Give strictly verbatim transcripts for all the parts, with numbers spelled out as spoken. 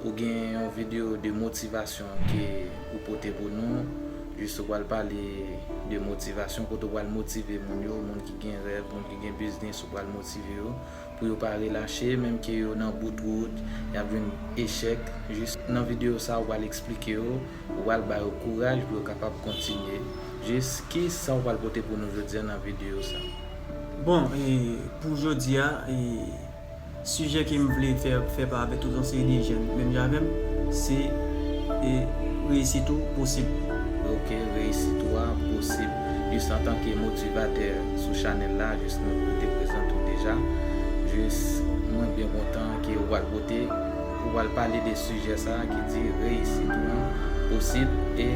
Ou gen yon videyo de motivasyon ke ou pote pou nou. Jis ou pral pale de motivasyon, kote ou pral motive moun yo, moun ki gen rèv, moun ki gen biznis, ou pral motive yo pou yo pa relache, menm ke yo nan bout wout, y ap jwenn echèk. Jis nan videyo sa, ou pral eksplike yo, ou pral ba yo kouraj pou yo kapab kontinye. Jis, ki sa ou pral pote pou nou jodi a nan videyo sa? Bon, e, pou jodi a, e, sijè ke m vle fè, fè pa avèk tout yon seri de jèn, menm jan avè m, se, e, reyisit ou posib. Ok, reyisit ou a posib. Jis antanke motivatè sou chanèl la, jis nou te prezante w deja. Jis, mwen byen kontan ke ou pral pote, ou pral pale de sijè sa a ki di reyisit ou an posib. E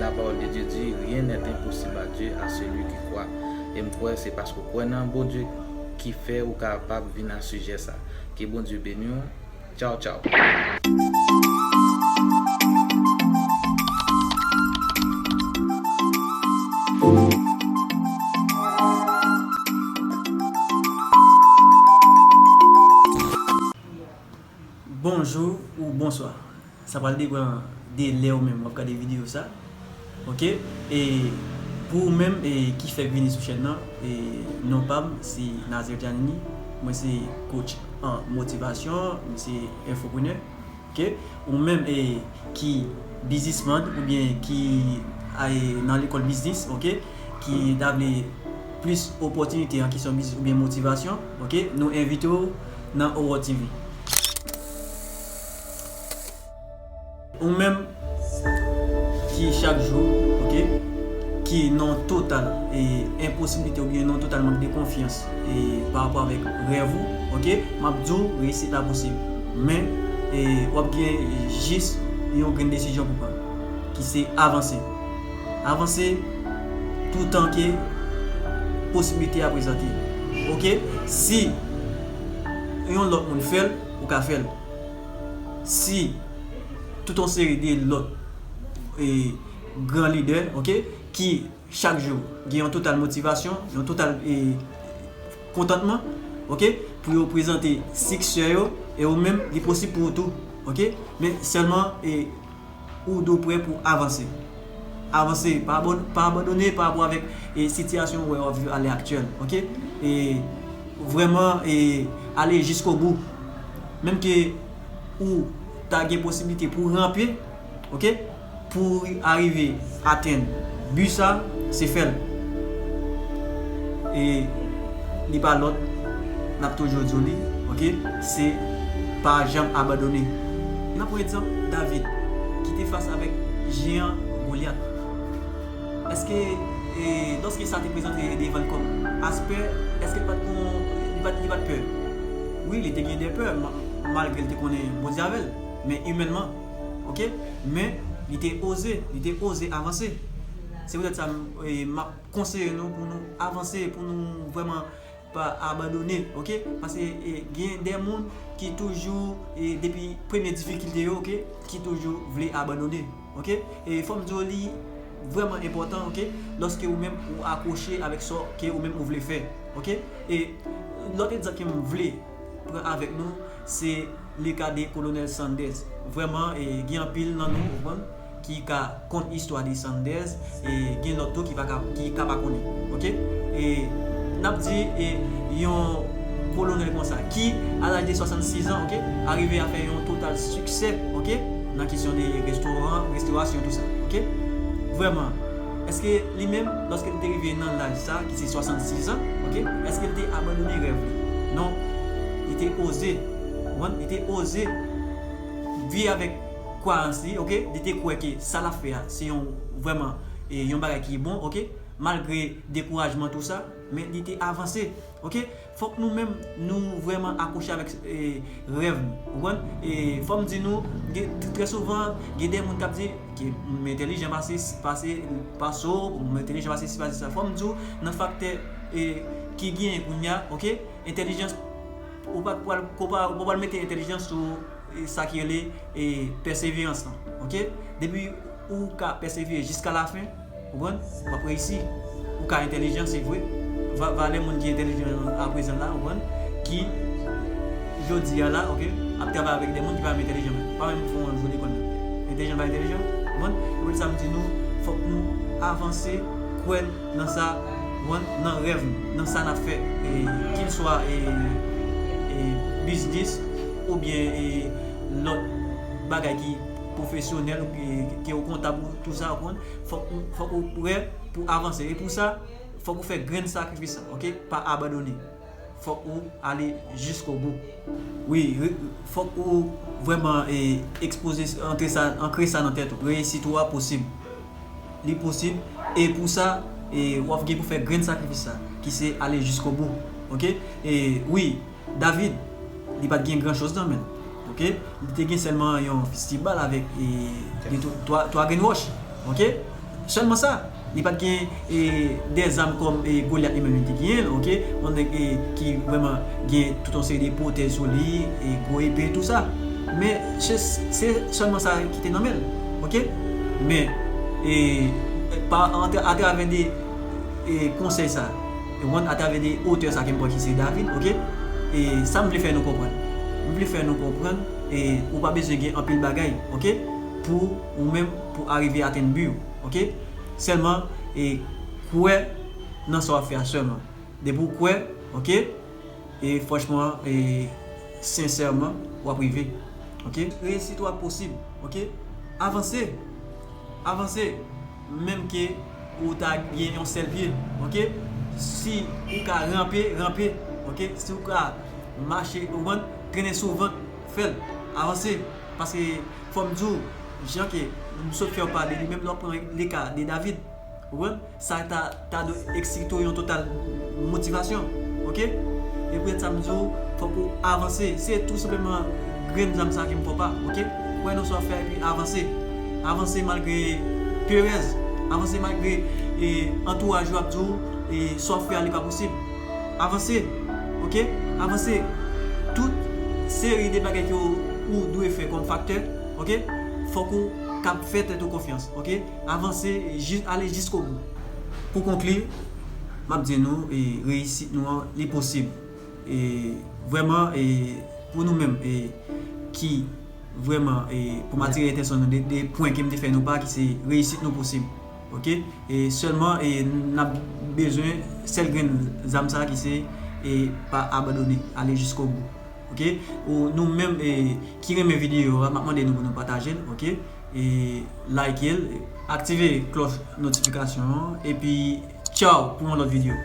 la parole de Dieu dit, rien n'est impossible à Dieu, à celui qui croit. E m kwè se paske ou kwè nan Bondye ki fè ou kapab vin a sijè sa. Ke Bondye beni w. Tchaw, tchaw. Bonjou ou bonswa. Sa pral depann de lè ou menm w ap gade videyo sa. Ok? E pou ou menm, e, ki fèk vini sou chèn nan, e, non pa m se Nazer Janini. Mwen se coach an motivasyon, mwen se enfoprenè. Ok? Ou menm, e, ki biznismann oubyen ki, e, nan lekòl biznis, ok? Ki ta vle plis opòtinite an kesyon biznis oubyen motivasyon, ok? Nou envite w nan Oro T V. Ou menm ki chak jou, ok, ki nan yon total, e, enposiblite oubyen nan yon total mank de konfyans, e, pa rapò avèk rèv ou, ok, m ap di w reyisit la posib. Men, e, w ap gen jis yon grenn desizyon pou pran, ki se avanse. Avanse toutan ke posiblite a prezante. Ok? Si yon lòt moun fè l, ou ka fè l. Si tout yon seri de lòt, e, gran lidè, ok, ki chak jou gen yon total motivasyon, yon total, e, kontantman, ok, pou yo prezante siksè yo, e ou menm, li posib pou ou tou, ok? Men sèlman, e, ou dwe prè pou avanse. Avanse, pa abon-, pa abandone pa rapò avèk, e, sitiyasyon ou wè w ap viv alè aktyèl, ok? E vrèman, e, ale jiskobou. Menm ke ou ta gen posiblite pou ranpe, ok? Pou arive atenn bi sa, se fè l. E li pa lòt, n ap toujou di w li, ok? Se pa janm abandone. N ap pran egzanp David, ki te fas avèk jeyan Golyat. Èske, e, lòske sa te prezante devan l kòm aspè, èske l pa t gon, li pa t, li pa t pè? Wi, li te gen de pè, ma-, malgre l te konnen Bondye avè l, men imènman, ok? Men li te oze, li te oze avanse. Se poutèt sa, m, e, m ap konseye nou pou nou avanse, pou nou vrèman pa abandone, ok? Paske, e, gen de moun ki toujou, e, depi premye difikilte yo, ok, ki toujou vle abandone, ok? E fò m di w li vrèman enpòtan, ok, lòske ou menm ou akwoche avèk sa ke ou menm ou vle fè, ok? E lòt egzanp ke m vle pran avèk nou, se le ka de Kolonèl Sanders. Vrèman, e, gen anpil nan nou, ou konprann, ki ka konn istwa de Sanders, e gen lòt tou ki pa ka, ki ka pa konnen. Ok? E n ap di, e yon kolonèl konsa, ki, a laj de swasannsis an, ok, arive a fè yon total siksè, ok, nan kesyon de restoran, restorasyon, tou sa, ok? Vrèman, èske li menm, lòske li te rive nan laj sa, ki se swasannsis an, ok, èske li te abandone rèv li? Non, li te oze, ou konprann? Li te oze viv avèk kwayans li, ok? Li te kwè ke sa l ap fè a, se yon, vrèman, e, yon bagay ki bon, ok? Malgre dekourajman, tou sa, men li te avanse, ok? Fòk nou menm, nou vrèman akwoche avèk, e, rèv nou, ou konprann? E fò m di nou, gen, trè souvan, gen de moun k ap di, ke m entèlijan pase, pase, pase w, m entèlijan pase si, pase sa. Fò m di w, nan faktè, e, ki genyen kounye a, ok? Entèlijans, ou pa pral, ou pa, ou pa pral mete entèlijans sou, e, sa ki rele, e, pèseverans lan, ok? Depi ou ka pèsevere jiska lafen, ou konprann, w ap reyisi. Ou ka entèlijan, se vre. Va-, valè moun ki entèlijan aprezan la, ou konprann, ki jodi a la, ok, ap travay avèk de moun ki pa menm entèlijan, pa menm fè yon jou lekòl menm. Entèlijan pa entèlijan, konprann? E poutèt sa m di nou, fòk nou avanse, kwè nan sa, konprann, nan rèv nou, nan sa n ap fè, e, kil swa, e, e, biznis, oubyen, e, lòt bagay ki pwofesyonèl, ou ki, ki yon kontab, ou tou sa, ou konprann? Fòk ou, fòk ou prè pou avanse. E pou sa, fòk ou fè grenn sakrifis la, oke? Pa abandone. Fòk ou ale jiskobou. Wi, re-, fòk ou vrèman, e, ekspoze, antre sa, ankre sa nan tèt ou. Reyisit ou a posib. Li posib. E pou sa, e, w ap gen pou fè grenn sakrifis la, ki se ale jiskobou. Oke? E, wi, David, li pa t gen gran choz nan men l. Oke? Li te gen sèlman yon fistibal avèk, e, de twa, twa, twa grenn wòch. Oke? Sèlman sa. Li pa t gen, e, de zam kòm, e, Golyat li menm li te genyen l, oke? Yon nèg, e, ki vrèman gen tout yon seri de pwotèz sou li, e, gwo epe, tou sa. Men, se, se sèlman sa ki te nan men l, oke? Men, e, pa, antra-, atravè de, e, konsèy sa, e, konn atravè de otè sa ke m pran ki se David, oke? E, sa m vle fè nou konprann. M vle fè nou konprann, e, ou pa bezwen gen anpil bagay, oke? Pou ou menm, pou arive atenn bi w, oke? Sèlman, e, kwè nan sa w ap fè a sèlman. Depi w kwè, oke? E franchman, e sensèman, w ap rive, oke? Reyisit ou a posib, oke? Avanse, avanse, menm ke ou ta gen yon sèl pye, oke? Si ou ka ranpe, ranpe, oke? Si ou ka mache, ou konprann, trennen sou vant, fè l, avanse. Paske fò m di w, jan ke m sot fè w pale li, menm lè w pran le ka de David, ou konprann? Sa ta, ta dwe eksite w yon total motivasyon, oke? E poutèt sa m di w, fòk ou avanse. Se tou senpleman grenn zam sa ke m fè w pa, oke? Kwè nan sa w ap fè epi avanse. Avanse malgre perèz. Avanse malgre, e, antouraj ou ap di w, e, sa w ap fè a li pa posib. Avanse, oke? Avanse. Tout seri de bagay ke w, ou dwe fè kòm faktè, oke? Fòk ou kab fè tèt ou konfyans, oke? Avanse, jis, ale jiskobou. Pou konkli, m ap di nou, e, reyisit nou an, li posib. E, vrèman, e, pou nou menm, e, ki vrèman, e, pou m atire atansyon nou de, de pwen ke m te fè nou pa, ki se reyisit nou posib. Oke? E sèlman, e, n ap bezwen sèl grenn zam sa ki se, e, pa abandone, ale jiskobou. Oke? Ou, nou menm, e, ki renmen videyo a, m ap mande nou pou nou pataje l, oke? E, like l, aktive klòch notifikasyon an, epi tchaw pou yon lòt videyo.